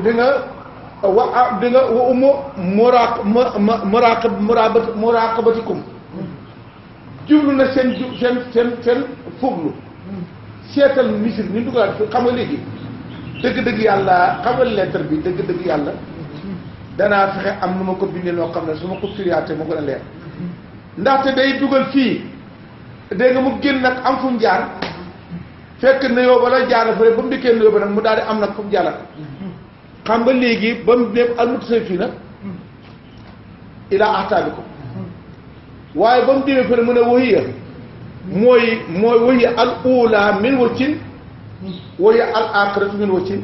dégg nga dégg nga wa umu muraqabatikum jublu na seen fuglu seetal misir ñu dugalaat fi xam nga léegi dëgg-dëgg yàlla xam nga lettre bi dëgg-dëgg yàlla danaa fexe am nu ma ko bindee noo xam ne su ma ko firiyaate moo gën a leer ndaxte day dugal fii dégg nga mu génn nag am fu mu jaar fekk nuyoo ba la jaar fële ba mu dikkee nuyoo ba nag mu daal di am nag fu mu jaarat xam nga léegi ba mu ne almutasawwifiina ilaa ahtaabikum waaye ba mu demee fële mu ne wahiya mooy wahiya al uula min waccin wahiya al aaxiratu min waccin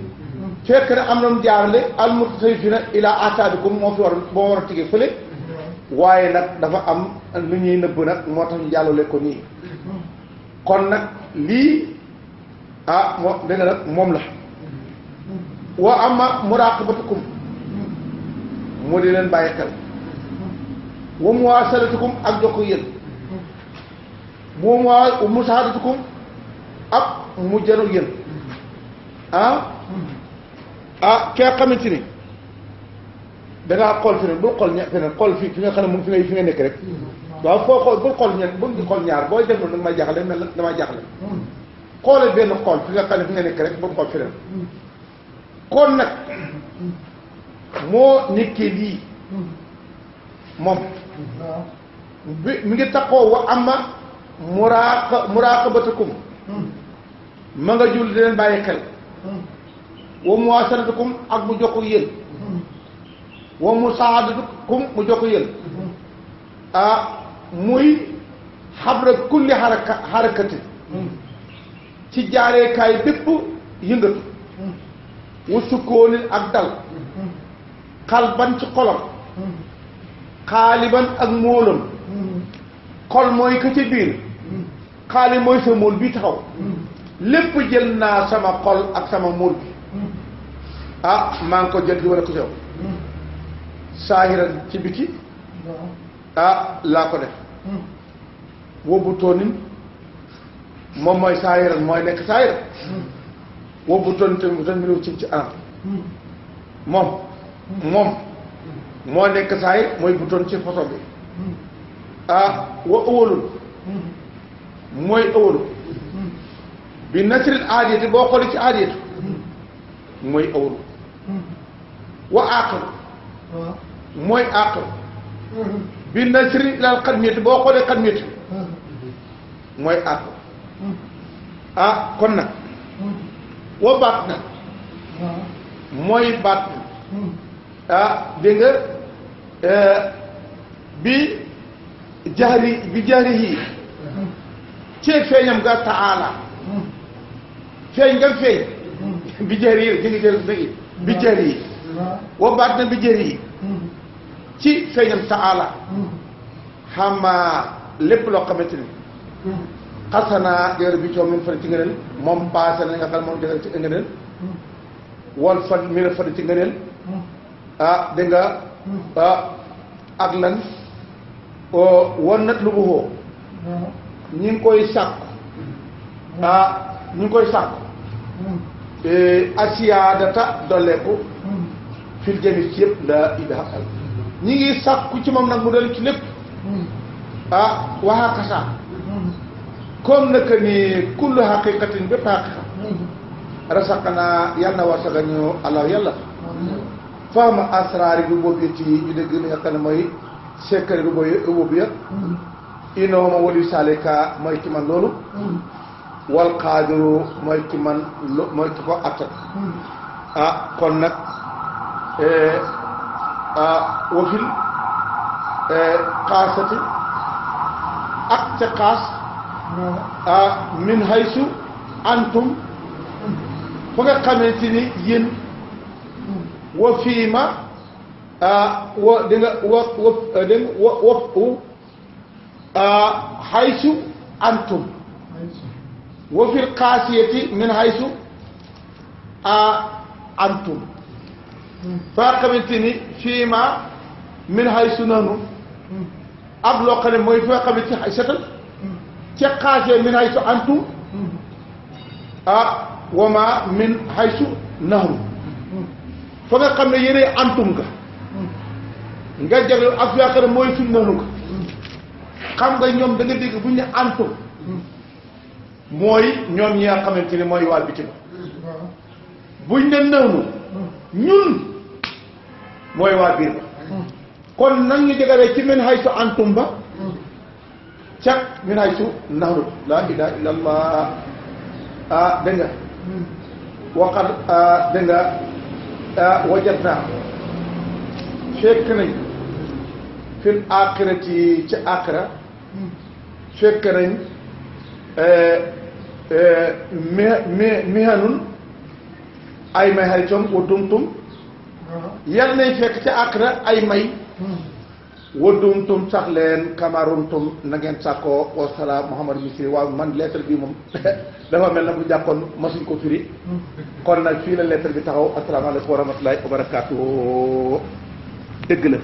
fekk ne am na mu jaarale almutasawwifiina ilaa ahtaabikum moo war a tigee fële waaye nag dafa am lu ñuy nëbb nag moo tax ñu jàllale ko nii kon nag lii moom dégg nga nag moom la wa amma muraqabatukum moo di leen bàyyi xel wa muwaasalatukum ak jokk yéen wa musaadatukum ak mu jënu yéen kee xamante ni dangaa xool feneen bul xool feneen xool fi nga xam ne moom fi nga nekk rek waaw foo xool bul xool ñett bul xool ñaar booy def noonu damay jaaxle mel na damay jaaxle xoole benn xool fi nga xam ne fi nga nekk rek bul xool feneen kon nag moo nekkee lii moom bi mi ngi taxoo wa amma muraqabatukum ma nga jul di leen bàyyi xel wa muwaasalatukum ak mu jokk yéen wa musaadatukum mu jokk yéen muy xabra kulli xarakati ci jaareekaay bépp yëngatu wa sukkoonin ak dal xalban ci xolam xaaliban ak móolam xol mooy ka ci biir xaali mooy sa móol bi taxaw lépp jël naa sama xol ak sama móol bi maa ngi ko jël di war a ko sew saahiran ci biti laa ko def wóbbu toonin moom mooy saahiran mooy nekk saahiran wóbbu toonin tamit bu tan mi ci anam moom moo nekk saahir mooy bu toon ci façon bi wa ëwalul mooy ëwalu bi nasril aadiyati boo xoolee ci aadiyatu mooy ëwalu wa aaqiru mooy aaqiru bi nasri ilal xadmiyati boo xoolee xadmiyati mooy aaqiru kon nag wa baat nag mooy baat dégg nga bi jahri yi cee feeñam nga taala feeñ nga feeñ bi jahri yi jëngi jël dëgg bi jahri yi wa baat na bi jahri yi ci feeñam taala xamaa lépp loo xamante ni xasanaa jëgër bi coom min fari ci ngëneel moom paase na nga xam moom jëgër ci ngëneel wal fa mi la fari ci ngëneel dégg nga ak lan wan nat lu bu xoo ñi ngi koy sàkku ñi ngi koy sàkku asiyaadata dolleeku fil jami ci yëpp la ida xal ñi ngi sàkku ci moom nag mu dolli ci lépp waxaa kasaa comme naka ni kullu haqiqatin bépp haqiqa rasaqanaa yal na warsaga ñu allah yàlla fahma asraari bu boobu ci ñu dégg li nga xam ne mooy secret bu boobu yëpp inoo ma wali salika mooy ki man loolu wal qaadiru mooy ki man mooy ki ko attan kon nag wafil xaasati ak ca xaas min haysu antum fa nga xamante ni yéen wa fii ma wa di nga dégg haysu antum wa fil xaasiyati min haysu antum fa nga xamante ni fii ma min haysu nanu ak loo xam ne mooy fi nga xamante ni setal ca xaasee min haysu antum wa ma min haysu nahru fa nga xam ne yére antum nga jagle ak fi nga xam ne mooy fi nanu nga xam nga ñoom da nga dégg bu ñu ne antum mooy ñoom ñi nga xamante ni mooy wàll bi ci ba buñ ne nanu ñun mooy waa biir ba kon nag ñu jëgalee ci min haysu antum ba ca min haysu nahru laa ilaha illa allah dégg nga waqad dégg nga wajadna fekk nañ fil aaxirati ci aaxira fekk nañ mihanun ay may xaritom wa dumtum yal nañ fekk ci aaxira ay may wa dumtum sax leen kamarumtum na ngeen sàkkoo wasalaam Muhammad Misri waaw man lettre bi moom dafa mel na bu jàppoon masuñ ko firi kon nag fii la lettre bi taxaw asalaamaaleykum wa rahmatulahi wa barakaatu dëgg la